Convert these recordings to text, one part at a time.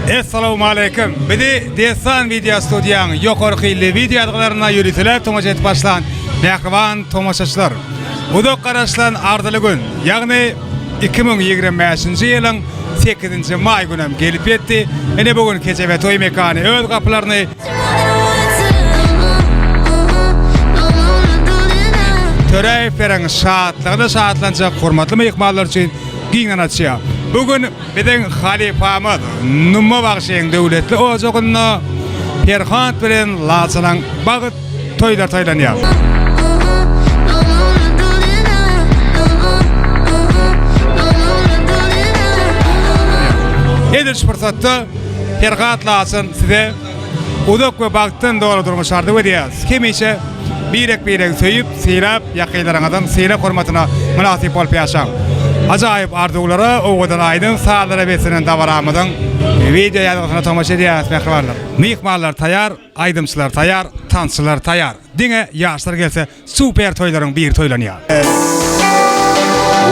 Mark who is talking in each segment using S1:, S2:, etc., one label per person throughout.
S1: Essalawmaleýkim! Bizi Dessan Wideo Studiýaň ýokary hilli wideo ýazgylaryna ýöriteläp tomaşa edip başlan mähriban tomaşaçylar! Uzak garaşylan arzyly gün, ýagny 2025-nji ýylyň sekizinji maý günem gelip ýetdi. Ine bu gün Kejebe toý mekany öz gapylaryny Töräýewleriň şatlygyna şatlanjak hormatly myhmanlar üçin giňden açýar. Bu gün biziň halypamyz Numa bagşyň döwletli ojagynda Perhat bilen Laçynyň bagt toýlary toýlanýar. Edil şu pursatda Perhat Laçyn size uzak we bagtdan doly durmuş arzuw edýäris. Hemişe birek-biregi söýüp, sylap, ýakynlaryňyzyň sylag-hormatyna mynasyp bolup ýaşaň. Ajaýyp arzuwlara, owadan aýdym sazlara beslenen dabaramyzyň wideo ýazgysyna tomaşa edýäris mähribanlar. Myhmanlar taýar, aýdymçylar taýar, tansçylar taýar. Diňe ýaşlar gelse Super toýlaryň biri toýlanýar.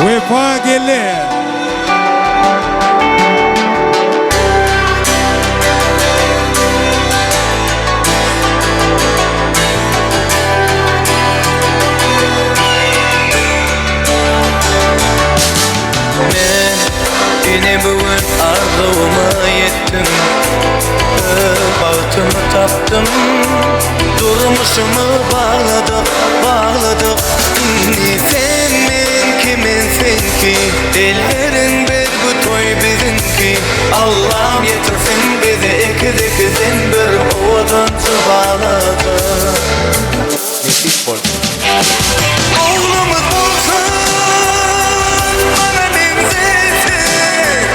S1: Wepa geldi.
S2: Men ine bu gün arzuwyma ýetdim Öz bagtymy tapdym Durmuşymy bagladyk, bagladyk Indi sen meňki, men seňki Elleriň ber bu toý biziňki Allam ýetirsin bizi ekiz-ekizden bir owadança balaja Nesip bolsa. Oglumyz bolsun maňa meňzesin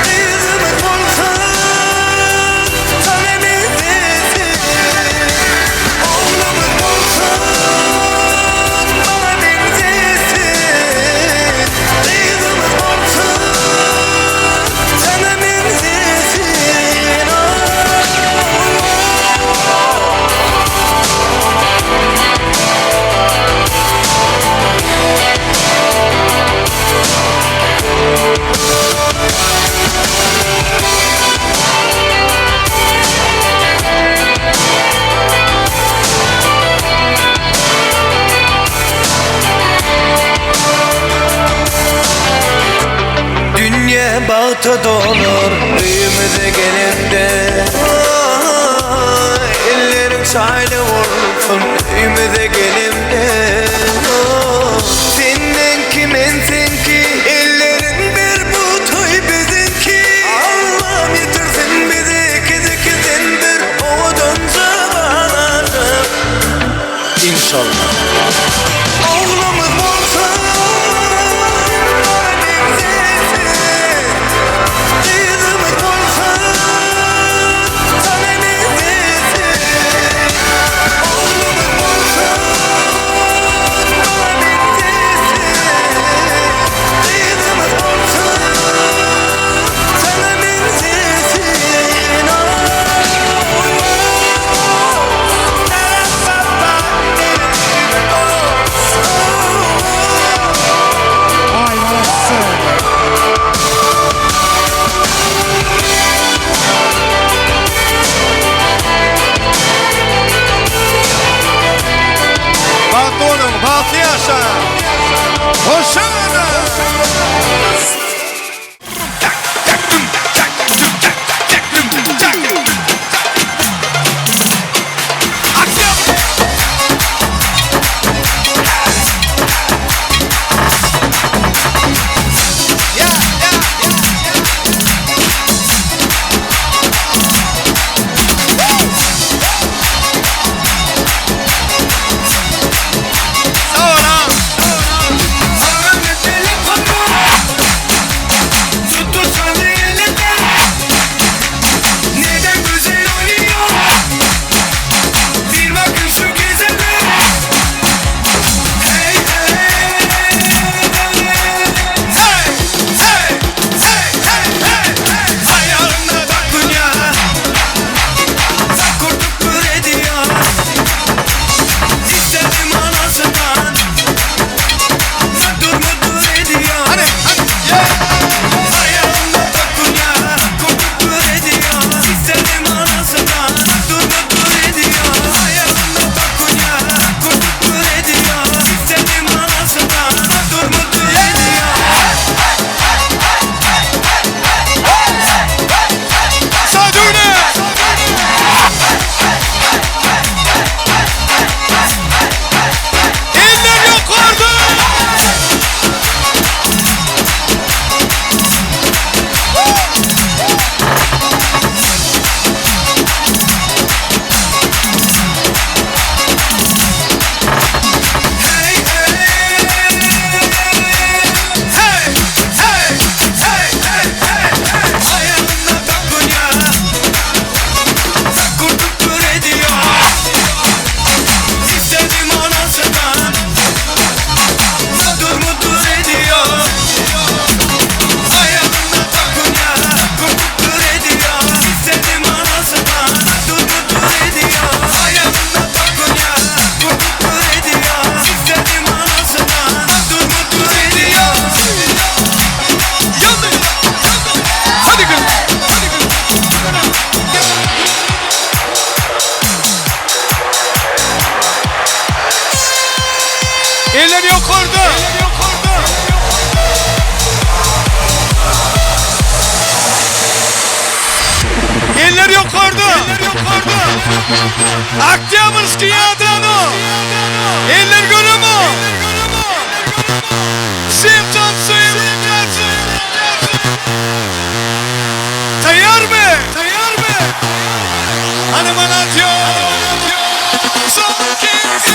S2: Gyzymyz bolsun saňa meňzesin Oglumyz bolsun maňa meňzesin Gyzymyz bolsun saňa meňzesin Dünýe bagta dolar öýümize gelende Elleriň şaýly bolsun öýümize gelemde Sen meňki men seňki elleriň ber bu toý biziňki Allam ýetirsin bizi ekiz ekizden bir owadanja balaja Inşallah. Oglumyz bolsun maňa meňzesin Gyzymyz bolsun saňa meňzesin. Oktýabrskiý ýadyranok. Eller göremok. Всем tansujem. Taýýarmy? Taýýarmy? Hany Malatýa. Son iki, üç,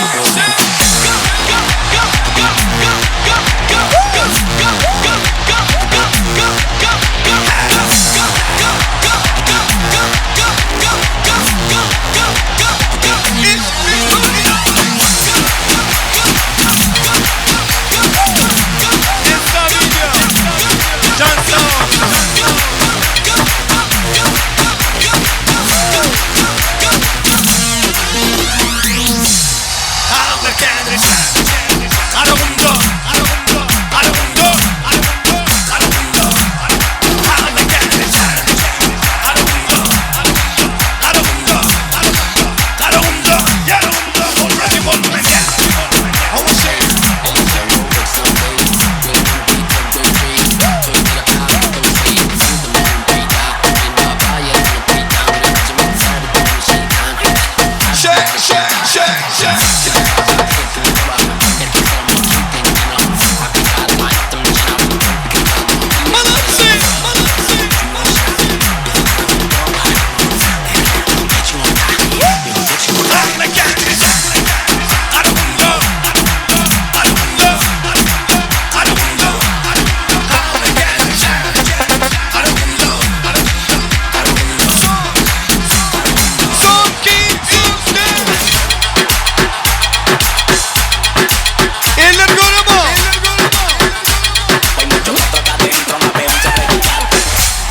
S2: Eller göremok.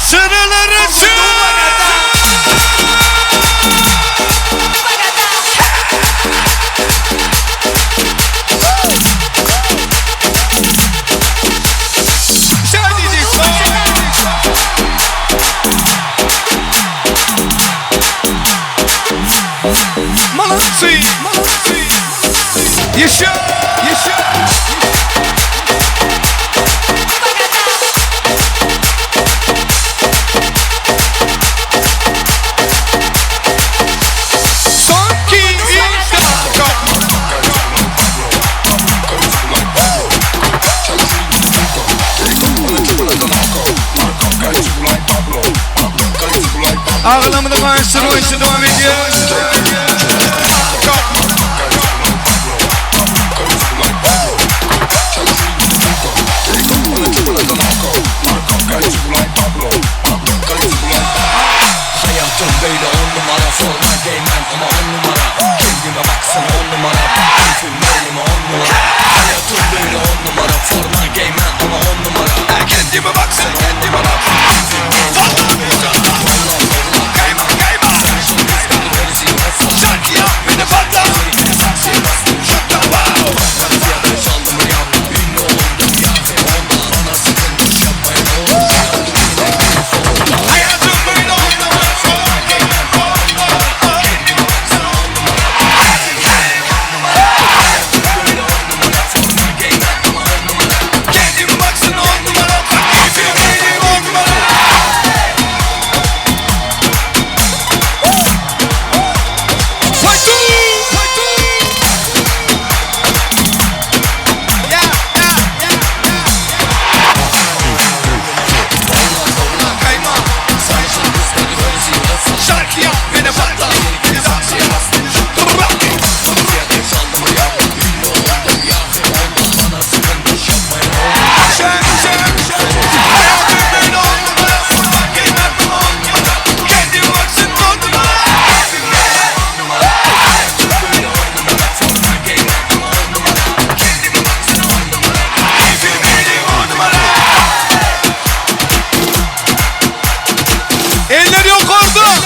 S2: Çyralary Молодцы! Молодцы! Еще! Еще! Soňky üç dakika. Aglamada gaýyşdyr boýunça dowam edýär.
S3: Hayatım böyle on numara Sorma geymen ama on numara Kendime baksana on numara Keyfim benim on numara Hayatım böyle on numara Forma geymen ama on numara
S2: Kendime baksana kendime bak. Kayma kayma. Şarkı yap beni patlat.
S3: Çaldım rüyamda Ünlü oldum ya Ondan bana sakın iş yapmayın oğlum
S2: Hayatım böyle on numara. Kendime baksana on numara. Keyfim benim on numara. Faytun! Faytun! Ya, ya, ya, ya. Kayma. Şarkı yap beni patlat. Şen, şen, şen. Hayatım böyle on numara. Giymem on numara. Kendime baksın on numara. Keyfim benim on numara. Eller yukarıda.